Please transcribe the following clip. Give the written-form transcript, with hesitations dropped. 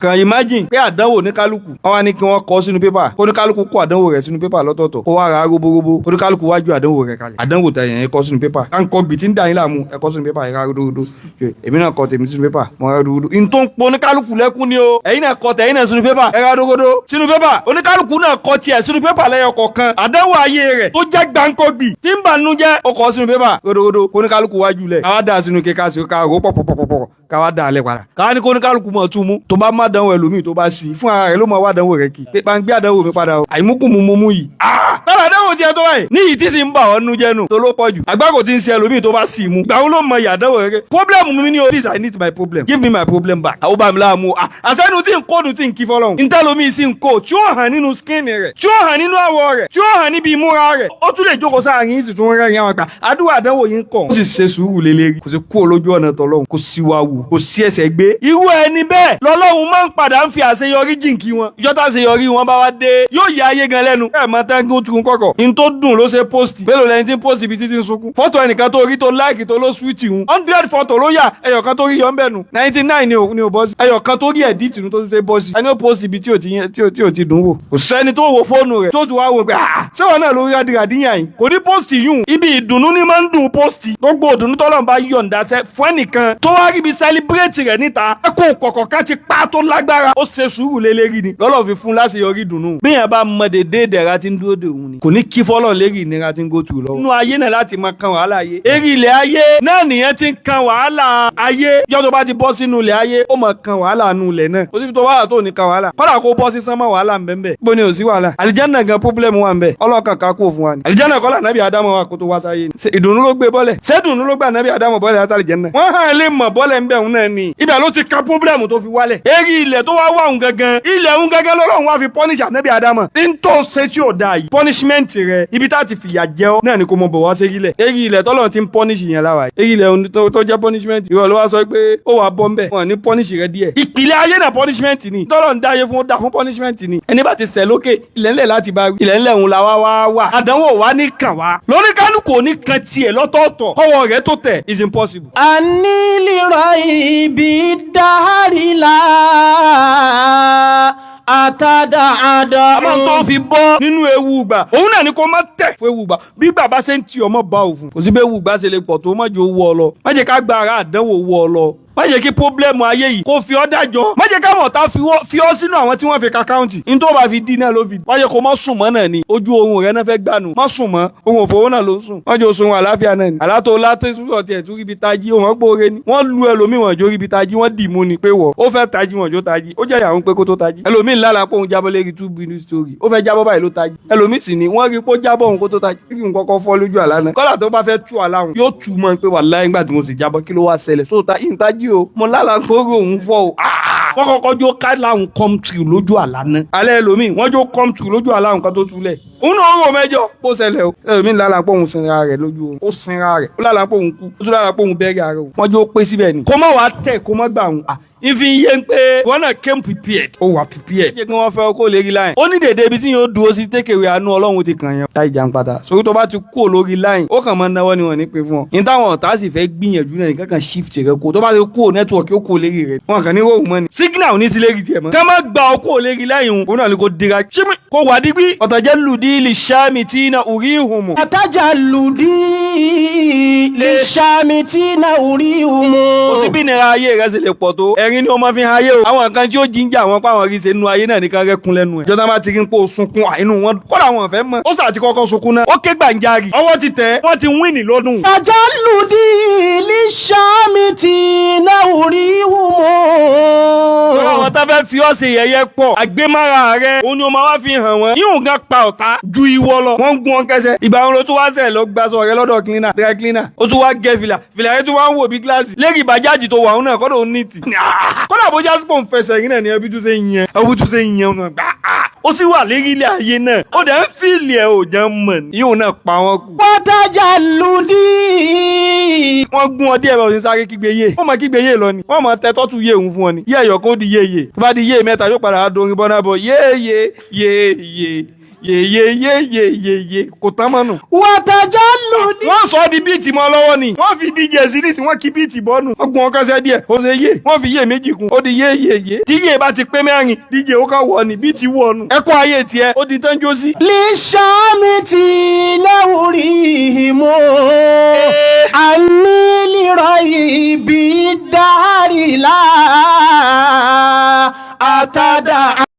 Kàn imagine pé àdánwò ní kálukú, wọ́n wá ní kí wọ́n kọ sínú pépà, kó ní kálukú kó àdánwò rẹ̀ sínú pépà lọ́tọ̀ọ̀tọ̀, kó wá ra róbóróbó, kó ní kálukú wájú àdánwò rẹ̀ kalẹ̀. Àdánwò tẹ̀ yẹn kọ sínú pépà, à ń kọ gbì tí ń dà yín láàmú, ẹ kọ sínú pépà, ẹ ra ródóródó. Èmi náà kọ tèmi sínú pépà, mo ra ródóródó. N tó ń pọ oníkálukú lẹ́kún ni o. Ẹ̀yin náà kọ tẹ̀yin náà sínú pépà, ẹ ra ródóródó sínú pépà. Oníkálukú náà kọ tiẹ̀ sínú pépà lẹ́yọ kọ̀ọ̀kan. Àdánwò ayé rẹ̀ tó jẹ́ gbáǹkọ́gbì tí ń bà nínú jẹ́, ó kọ sínú pépà ródóródó, kóníkálukú wájú lẹ̀, káwá dà sínú kíkà sí ká ró pọ̀pọ̀pọ̀pọ̀, káwá dà á lẹ̀ padà, káwá ní kóníkálukú mọ̀ tún mú. Tó bá má dánwò ẹlòmíì, tó bá sí fún ara rẹ̀ ló mọ̀ wá dánwò rẹ̀ kì pé bá ń gbé àdánwò mi padà o, àìmúkùmù mo mú yìí. Tọ́lá àdánwò tiẹ̀ tó báyìí ní ìyí tí sì ń bà ọ́ nú jẹ́nu tó ló pọ̀ jù, àgbákò tí ń ṣe ẹlòmíì tó bá sì mú gbàù ló mọ ìyà àdánwò rẹ̀. Problem mi ni o. Please, I need my problem, give me my problem back. Àwọn bá mi láàmú o. Àṣẹnu tí ń kóòdù tí ń kí fọlọ́hún ntẹ́lómi sì ń kó tí ó hàn nínú skin rẹ̀, tí ó hàn nínú àwọ̀ rẹ̀, tí ó hàn níbi ìmúra rẹ̀. Ó tún lè jókòó sáàrin yìí sì tún rẹ́rìn àwọn àgbà àdúrà àdánwò yìí ń kọ̀. Ó sì ṣe sùúrù lélẹ́rìí, kò sí kú olójú ọ̀nà tọ́lọ́hún, kò sí wa wù, kò sí ẹsẹ̀ gbé. Irú ẹni bẹ́ẹ̀ lọ́lọ́hun máa ń padà ń fi àṣeyọrí jìnkí wọn. Ìjọ tá àṣeyọrí wọn bá wá dé, yóò yẹ ayé gan lẹ́nu. Ẹ mọ tán kí ó tún kọ̀kọ̀ n tó dùn ló ṣe post. Mélòó lẹni tí ń post ibi títí ń sunkún? Fọ́tò ẹnìkan tó rí tó like tó ló sweet hun, 100 fọ́tò ló yà, ẹyọ̀kan tó rí yọ ń bẹ̀ nù, 99 ni ò bọ́ sí. Ẹyọ̀kan tó rí edit nu tó tún ṣe bọ́ sí. Ẹni ó post ibi tí ò ti dùn wò, kò sẹ́ni tó wo fóònù rẹ̀ tó tún wá wò pé, ah, ṣé wọn náà lórí adìràdíyàn yìí? Kò ní post yùn. Ibi ìdùnnú ni máa ń dùn post. Gbogbo ìdùnnú tọ́lọ́run bá yọ̀ǹda sẹ́ fún ẹnìkan tó wá ríbi celebrate rẹ̀ níta, kó kọ̀kọ̀ ká ti pa tó lágbára, ó ṣe sùúrù lélẹ́rìí ni lọ́lọ́ fi fún láti yọrí ìdùnnú. Bí yẹn bá mọ dédé ìdẹ̀ra tí ń dúró de òun ni, kò ní kí fọ́lọ́ lérí ìnira tí ń go through lọ́wọ́. Inú ayé náà láti máa kan wàhálà ayé, eré ilẹ̀ ayé náà nìyẹn ti ń kan wàhálà ayé. Yọ́ tó bá ti bọ́ sínú ilẹ̀ ayé, ó máa kan wàhálà nù ilẹ̀ náà. Kò síbi tó wàhálà tó ní kan wàhálà. Kọ́dà kó bọ́ sí sánmọ̀, wàhálà ń bẹ ń bẹ. Bó ni ò sí wàhálà? Àlìjánnà gan, problem wà ń bẹ. Ọlọ́kàn ká kó fún wa ni. Àlìjánnà kọ́lá nàbí Ádámù wa kó tó wá sáyé ni. Ṣé ìdùnnú ló gbé bọ́lẹ̀? Ṣé ìdùnnú ló gbé ànábì Ádámù bọ́lẹ̀ látàlí jẹ́nà? Wọ́n hàn lè mọ̀ bọ́lẹ̀ ń bẹ̀ òun náà ni. Ibẹ̀ ló ti ka problem tó fi wálẹ̀. Eré ilẹ̀ tó wá wà òun gangan, ilẹ̀ òun gangan lọ́lọ́run wá fi punish ànábì Ádámù. N tó ṣe tí ò dáa yìí, punishment rẹ, ibi tá ti fìyà jẹ ọ́ náà ni kò mọ̀ bọ̀ wá sí ilẹ̀. Eré ilẹ̀ tọ́lọ́run ti ń punish yẹn láwa yìí. Eré ilẹ̀ òun tó jẹ́ punishment. Ìwọ ló wá sọ pé ó wà bọ́ ń bẹ̀. Wọ́n ní punish rẹ díẹ̀. Ìpìlẹ̀ ayé náà punishment ni. Tọ́lọ́run dá ayé fún, ó dá fún punishment ni. Ẹni bá ti ṣẹ̀ lókè, ilẹ̀ ńlẹ̀ láti bá wí. Ilẹ̀ ńlẹ̀ òun la wá wá wà. Àdánwò wa ní kàn wá. Lóníkálukú ò ní kan tiẹ̀ lọ́tọ̀ọ̀tọ̀. Kọ́wọ́ rẹ̀ tó tẹ̀ is impossible. أني لريب الدهر لا أتدعدع. Àmọ́ tó fi bọ́ nínú ewu gbà, òun náà ni kó má tẹ̀ fún ewu gbà. Bí bàbá ṣe ń ti ọmọ bá òfin, kò sí bí ewu gbà ṣe lè pọ̀ tó, má jẹ́ owó ọ lọ. Má jẹ́ ká gba ara àdánwò owó ọ lọ. Má jẹ́ kí problem ayé yìí kó fi ọ́ dájọ́. Má jẹ́ káwọn ọ̀tá fi ọ́ sínú àwọn tí wọ́n fi ka káùntì ní tó bá fi dín náà ló fi. Má jẹ́ kó má sùn mọ́ náà ni. Ojú oorun rẹ náà fẹ́ gbànú, má sùn mọ́. Ohun òfowó náà ló ń sùn. Má jẹ́ oṣù àlàáfíà náà ni. Àlá tó látó sùn tiẹ̀ tún ríbi tají, òun gbóore ni. Wọ́n lu ẹlòmíì, wọ́n jó ríbi tají, wọ́n dì mú ni pé wọ̀ ó fẹ́ tají, wọ́n jó tají. Ó jẹ́ ìyàwó pé kó tó tají. Ẹlòmíì lálàá pé òun jábọ́ lérí two billion story, ó fẹ́ jábọ́ báyìí ló tají. Ẹlòmíì sì ni wọ́n rí pé ó jábọ́ òun kó tó tají, kí n kọ́kọ́ fọ́ lójú àlá náà. Kọ́lá tó bá fẹ́ tú àlá òun, yóò tú mọ́ pé wàláhì, nígbà tí mo sì jábọ́, kí ló wá ṣẹlẹ̀ sóòótá ìtají o, mo lálàá pé òun fọ́ o. Wọ́n kọ́kọ́ jó ká láwọn come true lójú àlá náà. Alẹ́ ẹlòmíì, wọ́n jó come true lójú àlá òun kan tó túlẹ̀, òun náà rò mẹ́jọ bó ṣẹlẹ̀ o. Ẹlòmíì lálàá pé òun sinra rẹ̀ lójú oorun, ó sinra rẹ̀, ó lálàá pé òun kú, ó tún lálàá pé òun bẹ́rẹ̀ ara òun. Wọ́n jó pé síbẹ̀ ni. Kó má wàá tẹ̀, kó má gbà òun ìfi yé ń pé wọ́n náà came prepared, ó wà prepared. Jẹ́ kí wọ́n fẹ́ kó lè rí line. Ó ní dèdè ibi tí yóò dúró sí tékèwé àánú Ọlọ́run ti kàn yẹn. Táyì jàǹpátá sórí tó bá ti kú lórí line, ó kàn máa náwó ni wọ́n ní pé fún ọ. Ní táwọn ọ̀tá sì fẹ́ gbìyànjú náà, nìkan kan shift rẹ kó tó bá ti kú, network ó kú lérí rẹ. Wọn kàn ní róòmù mọ́ ni. Signal ní sí lérí tiẹ̀ mọ́. Ká má gba ọ kú lérí line òun náà ni kò dira ṣími kó wà dígbí. Ọ̀tàjẹ́ lùdí lè ṣáàmì tí iná orí ìhùn. تجلدي للشامتين أريهم. Kò sí bí ìnira ayé rẹ ṣe lè pọ̀ tó, ẹ̀rín ni wọ́n máa fi hàn ayé o. Àwọn nǹkan tí ó jíjà wọn pa àwọn rí ṣe nínú ayé náà nìkan rẹ́kun lẹ́nu ẹ̀. Jọ́dá bá ti rí pé ó sunkún àìnú wọn, kọ́dà wọn fẹ́ mọ̀. Ó sà ti kọ́kọ́ sunkún náà, ó ké gbàǹjarì, ọwọ́ ti tẹ̀, wọ́n ti win lọ́dún. تجلدي للشامتين أريهم. Tọ́lá àwọn tá fẹ́ fi ọ́ ṣe yẹ̀yẹ́ pọ̀, àgbémára rẹ òun ni o máa wá fi hàn wọ́n. Yíò gan pa ọ̀tá ju ìwọ lọ. Wọ́n ń gún wọn kẹsẹ̀. Ìgbà wọn ló tún wá sẹ̀ lọ gbàsọ rẹ lọ́dọ̀ cleaner, dry cleaner. Ó tún wá gẹ fìlà, fìlà yẹn tún wá ń wò bí gíláàsì. Lẹ́rìí bàjáàjì tó wà òun náà kọ́dọ̀ ó ní tì. Kọ́dà bó jásí pò ń fẹsẹ̀ yín náà ni ẹbí tún ṣe ń yẹn. Ẹbí tún ṣe ń yẹn ọ̀nà gbà. Ó sì wà lérí ilé ayé náà. Ó dẹ̀ ń feel ẹ̀ ò jẹ́ mọ̀ ní. Yíò náà pa wọ́n kù. وتجلدي. Wọ́n gún ọ díẹ̀ bá òsín sáré kígbe yé. Wọ́n máa kígbe yé lọ ni. Wọ́n máa tẹ tọ́tù yé òun fún ọ ni. Yé ẹ̀yọ̀ kó di yé yé. Tó bá di yé mẹ́ta, yóò padà dorin bọ́nà bọ̀ yé yé yé yé Yeyeyeyeyeye kò tán mọ́nu. وتجلدي Wọ́n sọ ọ́ di beat mọ́ lọ́wọ́ ni. Wọ́n fi DJ sí ní tí wọ́n kí beat bọ́nu. Wọ́n gun ọkọ sẹ́ díẹ̀, ó ṣe yé. Wọ́n fi yé méjì kún, ó di yé yé yé. Tí yé bá ti pé 4, DJ ó kàn wọ̀ ni, beat wọ̀ nù. Ẹkún ayé tiẹ̀, ó di tán jó sí. للشامتين أريهم أني لريب الدهر لا أتدع.